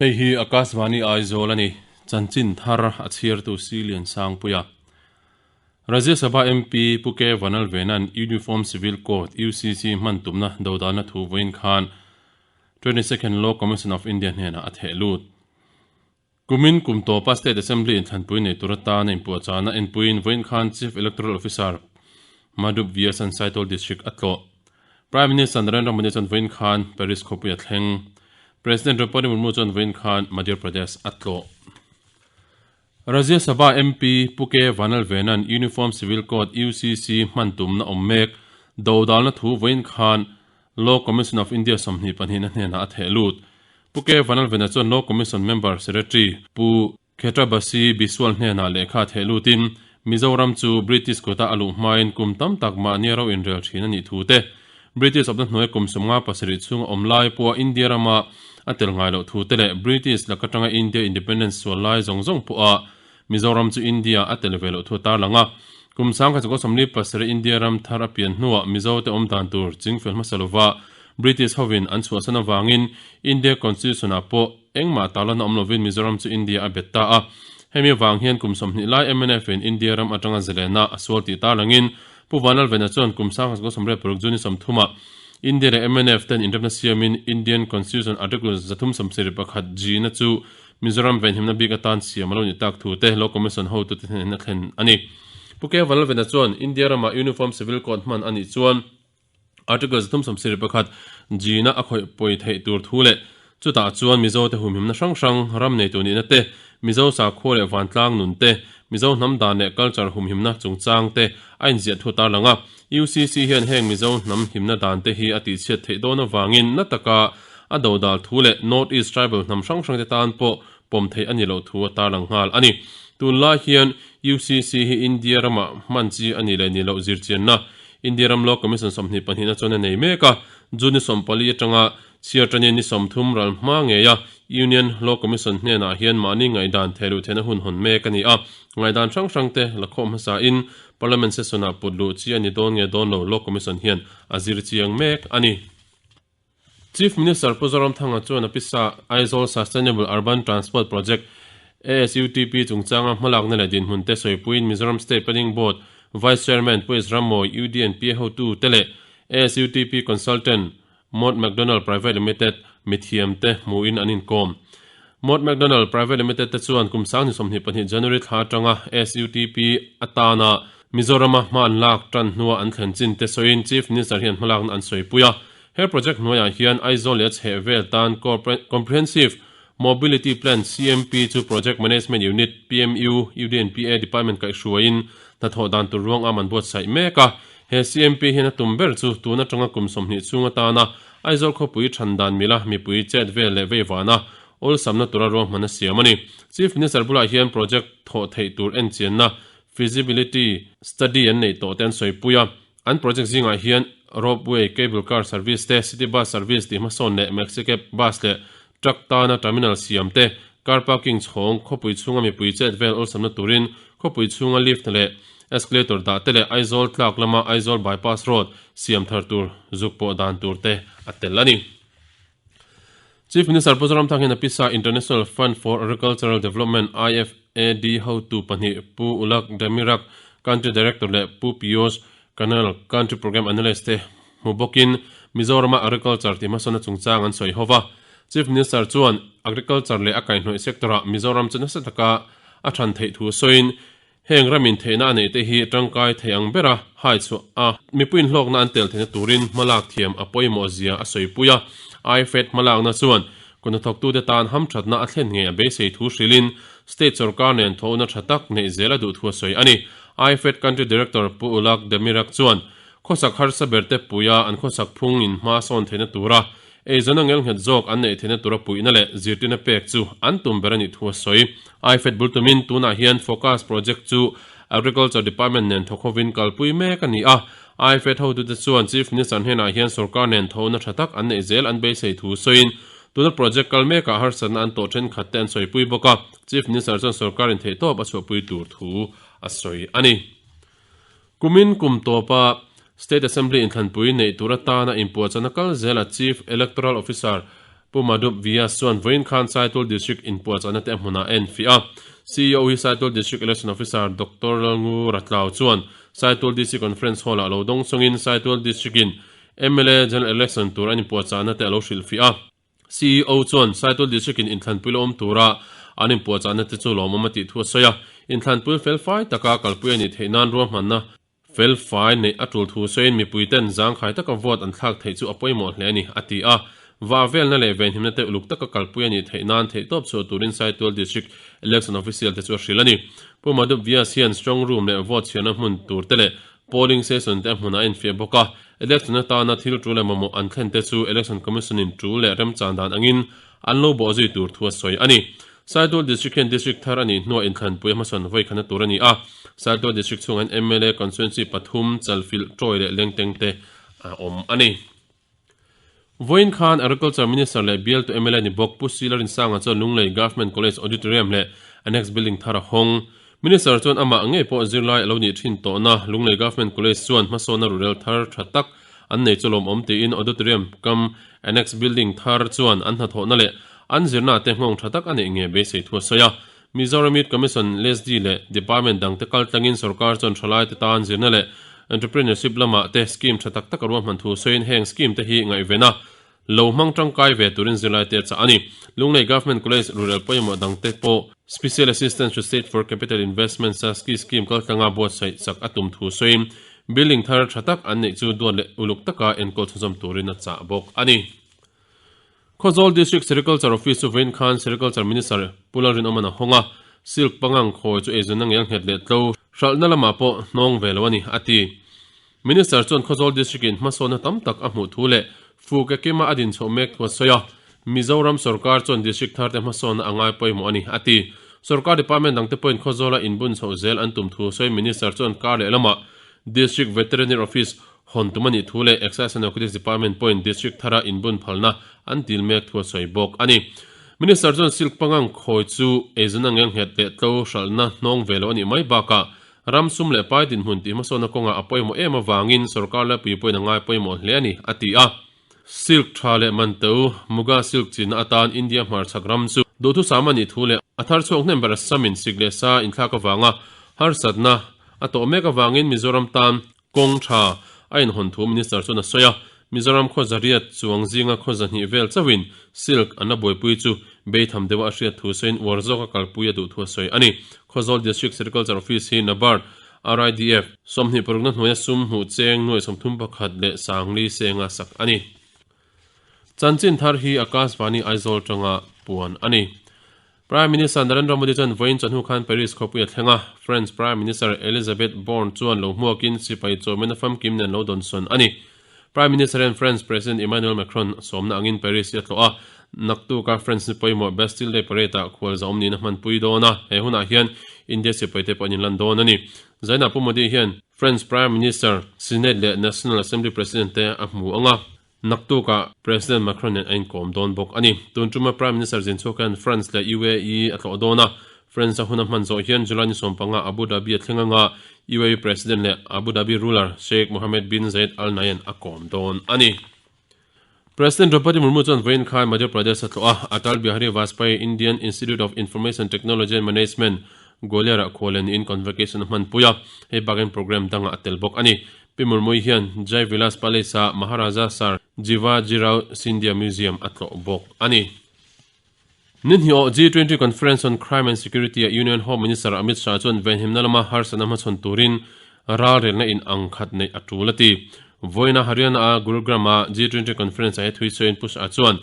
Hei hi Akashvani Aizawl a ni, chanchin thar a chhiartu Silian Sangpuia. Rajya Sabha MP Pu K Vanalvena'n Uniform Civil Code, UCC, hman tumna dodalna thu vawiin khan 22nd Law Commission of India hnenah a theh lut. Kumin kum tawpa State Assembly inthlanpui nei tur atana inpuahchahna enpuiin vawiin khan Chief Electoral Officer Madhup Vyas-a'n Saitual District a tlawh. Prime Minister Narendra Modi chuan vawiin khan Paris khawpui a thleng. President Draupadi Murmu chuan vawiin khan Madhya Pradesh a tlawh. Rajya Sabha MP Pu K Vanlalvena'n Uniform Civil Code, UCC, hman tumna awm mek dodalna thu vawiin khan Law Commission of India 22 na hnenah a theh lut. Pu K Vanlalvena chuan Law Commission Member Secretary Pu Khetrabasi Biswal hnenah lehkha a theh lutin Mizoram chu British kawta a luh hmain kum tam tak mahnia ro inrel thin a nih thu te, British awpna hnuai kum 57 chhunga awm lai pawha India rama a tel ngai loh thu te leh British laka tanga India Independence sual lai zawng zawng pawha Mizoram chu India a tel ve loh thu a tarlang a. Kum 1947 India ram thar a pian hnuah Mizote awm dan tur chingfel hmasa lova British hovin an chhuahsan avangin India Constitution-ah pawh engmah tarlan a awm lovin Mizoram chu India a bet ta a. Hemi avang hian kum 20 lai MNF-in India ram atanga zalena a sual tih tarlangin Pu Vanlalvena chuan kum 1966 June 30-ah India leh MNF ten inremna siamin Indian Constitution Article 371 G-na chu Mizoram venhimna bik atan siam a lo nih tak thu te Law Commission hotute hnen a thlen a ni. Pu K Vanlalvena chuan India rama Uniform Civil Code hman a nih chuan Article 371 G-na a khawih pawi theih tur thu leh chutah chuan Mizote humhimna hrang hrang, ram neitu nihna te, Mizo sakhua leh vantlang nun te, Mizo hnam dan leh culture humhimna chungchang te a inziah thu tarlang a. UCC hian heng Mizo hnam himna dan te hi a tihchhiat theih dawn avangin na taka A dodal thu leh North East tribal hnam hrang hrangte tan pawh pawm theih a ni loh thu a tarlang nghal a ni. Tunlai hian UCC hi India ramah hman chi a nih leh nih loh zirchianna India ram Law Commission 22 na chuan a nei mek a, June ni 14 atanga chhiar tanin ni 30 ral hma ngeia Union Law Commission hnenah hian mahni ngaihdan thehluh theihna hun hawn mek a ni a, ngaihdan hrang hrangte la khawm hmasain Parliament session-ah put luh chi a ni dawn nge dawn lo Law Commission hian a zir chiang mek a ni. Chief Minister Pu Zoramthanga chuan a pisa Aizawl Sustainable Urban Transport Project, ASUTP, chungchanga hmalakna leh dinhmun te sawipuiin Mizoram State Planning Board Vice Chairman Pu Ezra Mawi, UDNPA hotu te leh ASUTP Consultant Mott MacDonald Private Limited mithiam te hmuhin an inkawm. Mott MacDonald Private Limited te chuan kum 2022 January thla atanga ASUTP atana Mizorama hma an lak tan hnua an thlen chin te sawiin Chief Minister hian hmalakna an sawipui a. He project hnuaiah hian Aizawl leh a chhehvel tan Comprehensive Mobility Plan, CMP, chu Project Management Unit, PMU, UDNPA Department kaihhruaiin hnathawh dan tur ruang am an buatsaih mek a. He CMP hian a tum ber chu tun atanga kum 20 chhung atana Aizawl khawpui than dan mila mipui chet vel leh veivana awlsamna tura ruahman a siam a ni. Chief Minister bulah hian project thawh theih tur enchianna, feasibility study, an neih tawh te an sawipui a. An project zingah hian ropeway, cable car service te, city bus service tih hmasawn leh maxicab bus leh truck tana terminal siam te, car parking chhawng, khawpui chhunga mipui chet vel awlsamna turin khawpui chhunga lift leh escalator dah te leh Aizawl tlak lama Aizawl bypass road siam thar tur zuk pawh dan tur te a tel a ni. Chief Minister Pu Zoramthang hian a pisa International Fund for Agricultural Development, IFAD, hotu pahnih Pu Ulak Demirak, Country Director leh Pu Piyush Kanal, Country Programme Analyst te hmu bawkin Mizorama Agriculture tih hmasawnna chungchang an sawi ho va. Chief Minister chuan Agriculture leh a kaihhnawih sector-ah Mizoram chu nasa taka a than theih thu sawiin Heng ramin theihna a neih te hi tangkai thei ang bera hai chhuah a, mipuiin hlawkna an tel theihna turin hmalak thiam a pawimawh zia a sawipui a. IFED hmalakna chuan kuhnathawktute tan hamthatna a thlen ngei a beisei thu hrilhin state sorkar nen thawhna tha tak neih zel a duh thu a sawi a ni. IFED Country Director Pu Ulak Demirak chuan khawsak harsa berte puia an khawsak phung in hma sawn theihna tura Eizawn a ngelnghet zawk an neih theihna tura puihna leh zirtirna pek chu an tum ber a nih thu a sawi. IFED bul tumin tunah hian Focus Project chu Agriculture Department nen thawk hovin kalpui mek a ni a. IFED hotute chuan Chief Minister hnenah hian sorkar nen thona tha tak an neih zel an beisei thu sawiin tuna project kal mekah harsatna an tawh thenkhat te an sawipui bawk a. Chief Minister chuan sorkar in theihtawp a chhuahpui tur thu a sawi a ni. Kumin kum tawpa State Assembly inthlanpui neih tur atana inpuahchahna kal zela Chief Electoral Officer Pu Madhup Vyas chuan vawiin khan Saitual District inpuahchahna te a hmunah a enfiah a. CEO hi Saitual District Election Officer Doctor Lalngu Ratlau chuan Saitual DC Conference Hall-ah lo dawng chungin Saitual District-in mla General Election tur an inpuahchahna te a lo hrilhfiah a. CEO chuan Saitual District-in inthlanpui la awm tura an inpuahchahna te chu lawmawm a tih thu a sawi a. Inthlanpui felfai taka kalpui a nih theih nan ruahmanna Felfai neih a tul thu sawiin mipuiten zangkhai taka vote an thlak theih chu a pawimawh hle a ni, a ti a. Vah velna leh venhimna te uluk taka kalpui a nih theih nan theihtawp chhuah turin Saitual District Election Official te chu a hrilh a ni. Pu Madhup Vyas hian strong room leh vote chhiarna hmun tur te leh polling station te a hmunah a infiah bawk a. Election atana thil tul leh mamawh an thlen te chu Election Commission in tul leh remchan dan angin an lo bawh zui tur thu a sawi a ni. Saitual District hian District thar a nih hnuah inthlanpui a hmasawn vawi khatna tur a ni a. Saitual District chhungah hian mla Constituency pathum, Chalfilh, Tawi leh Lengteng te a awm a ni. Vawiin khan Agriculture Minister leh bialtu mla ni bawk Pu Sila Rinsanga chuan Lunglei Government College Auditorium leh Annex Building thar a hawng. Minister chuan amah ngei pawh zirlai a lo nih thin tawhna Lunglei Government College chuan hmasawnna ruhrel thar tha tak an nei chu lawmawm tiin Auditorium kam Annex Building thar chuan an hnathawhna leh an zirna te nghawng tha tak a neih nge beisei thu a sawi a. Mizoram Youth Commission, LESD leh Department dangte kaltlangin sorkar chuan thalaite tan zirna leh Entrepreneurship lamah te scheme tha tak tak a ruahman thu sawiin heng scheme te hi ngaihven a Lo hmang tangkai ve turin zirlaite a chah a ni. Lunglei Government College rural pawimawh dangte pawh Special Assistance to State for Capital Investment, SASCI, scheme kaltlanga buatsaih sak a tum thu sawiin building thar tha tak an neih chu duat leh uluk taka enkawl chhunzawm turin a chah bawk a ni. Khawzawl District Sericulture Office chu vawiin khan Sericulture Minister Pu Lalrinawman a hawng a, silk pangang khawi chu eizawnna ngel nghet leh tlo hralhna lamah pawh hnawng ve lo a ni, a ti. Minister chuan Khawzawl District-in hmasawnna tam tak a hmuh thu leh Fuke kima a din chhoh mek thu a sawi a, Mizoram sorkar chuan District tharte hmasawnna a ngai pawimawh a ni, a ti. Sorkar department dangte pawhin Khawzawla inbun chhoh zel an tum thu sawi Minister chuan kar leh lamah District Veterinary Office hawn tum a nih thu leh Excise and Narcotics Department pawhin District thara inbun phalna an dil mek thu a sawi bawk a ni. Minister chuan silk pangang khawi chu eizawnna ngenghet leh tlo hralhna hnawng ve lo a nih mai bakah Ram sum leh pai dinhmun tih hmasawnna kawngah a pawimawh em avangin sorkar laipui pawhin a ngai pawimawh hle a ni, a ti a. Silk tha leh manto, Muga silk chinna atan India hmarchhak ram chu duhthusam a nih thu leh a thar chhuak hnem ber Assamin sik leh sa inthlak avanga harsatna a tawh mek avangin Mizoram tan kawng tha a inhawn thu Minister chuan a sawi a. Mizoram khaw zariat chuang zinga khaw zahnih vel chauhin silk an la buaipui chu beitham deuha a hriat thu sawiin uar zawka kalpui a duh thu a sawi a ni. Khawzawl District Sericulture Office hi NABARD, RIDF, 26 na hnuaia sum hmuh cheng nuai 31 leh sangli senga sak a ni. Chanchin thar hi Akashvani Aizawl tanga puan a ni. Prime Minister Narendra Modi chuan vawiin chawhnu khan Paris khawpui a thleng a, French Prime Minister Elisabeth Borne chuan lo hmuakin sipai chawimena famkim nen lo dawnsawn a ni. Prime Minister hian French President Emmanuel Macron sawmna angin Paris hi a tlawh a, naktuka French ni pawimawh Bastille Day Parade-ah khualzawm niin a hmanpui dawn a, he hunah hian India sipaite pawh an inlan dawn a ni. Zainah Pu Modi hian French Prime Minister, Senate leh National Assembly President te a hmu ang a. Naktukah President Macron nen a inkawm dawn bawk a ni. Tun tuma Prime Minister zin chhuak hian France leh UAE a tlawh dawn a. France a hun a hman zawh hian July ni 15 Abu Dhabi a thleng anga UAE President leh Abu Dhabi ruler Sheikh Mohammed bin Zayed Al Nahyan a kawm dawn a ni. President Draupadi Murmu chuan vawiin khai Madhya Pradesh a tlawh a, Atal Bihari Vajpayee Indian Institute of Information Technology and Management, Gwalior-ah khualeh niin convocation a hmanpui a, hei bakin programme dangah a tel bawk a ni. Pi Murmui hian Jai Vilas Palace-a Maharaja Sir Jivajirao Scindia Museum a tlawh bawk a ni. Ninhniawh G20 Conference on Crime and Security-ah Union Home Minister Amit Shah chuan venhimna lama harsatna hmachhawn turin ralrelna in ang khat neih a tul a ti. Vawiina Haryana-a Gurugram-a G20 Conference-ah he thui sawiin Pu Shah chuan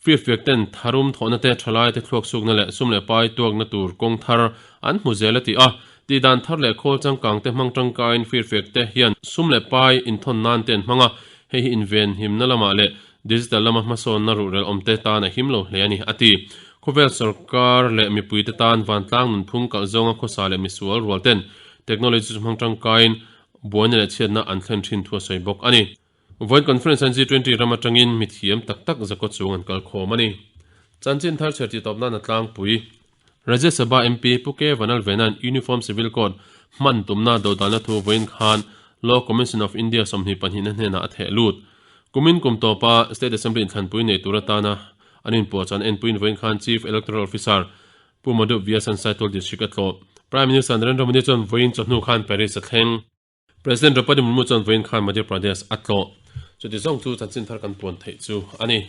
Firfiak ten tharum thawhna te, thalai te thluak sukna leh sum leh pai tuakna tur kawng thar an hmu zel a ti a. Tihdan thar leh khawl changkang te hmang tangkaiin firfiak te hian sum leh pai inthawn nan te an hmang a, hei hi invenhimna lamah leh digital lama hmasawnna ruhrel awm te tan a him lo hle a ni, a ti. Khawvel sorkar leh mipui te tan vantlang nunphung kalh zawnga khawsa leh misual rual ten technology chu hmang tangkaiin buaina leh chhiatna an thlen thin thu a sawi bawk a ni. Vawiin Conference an G20 ram atangin mithiam tak tak zakaw chung an kal khawm a ni. Chanchin thar chhiar tih tawp nan a tlangpui. Rajya Sabha MP Pu K Vanalvena'n Uniform Civil Code hman tumna dodalna thu vawiin khan Law Commission of India 22 na hnenah a theh lut. Kumin kum tawpa State Assembly inthlanpui nei tur atana. An inpuahchah an enpuiin vawiin khan Chief Electoral Officer Pu Madhu Vyas an Saitual District a tlawh. Prime Minister Narendra Modi chuan vawiin chawhnu khan Paris a thleng. President Draupadi Murmu chuan vawiin khan Madhya Pradesh a tlawh. Chuti zawng chu chanchin thar kan puan theih chu a ni.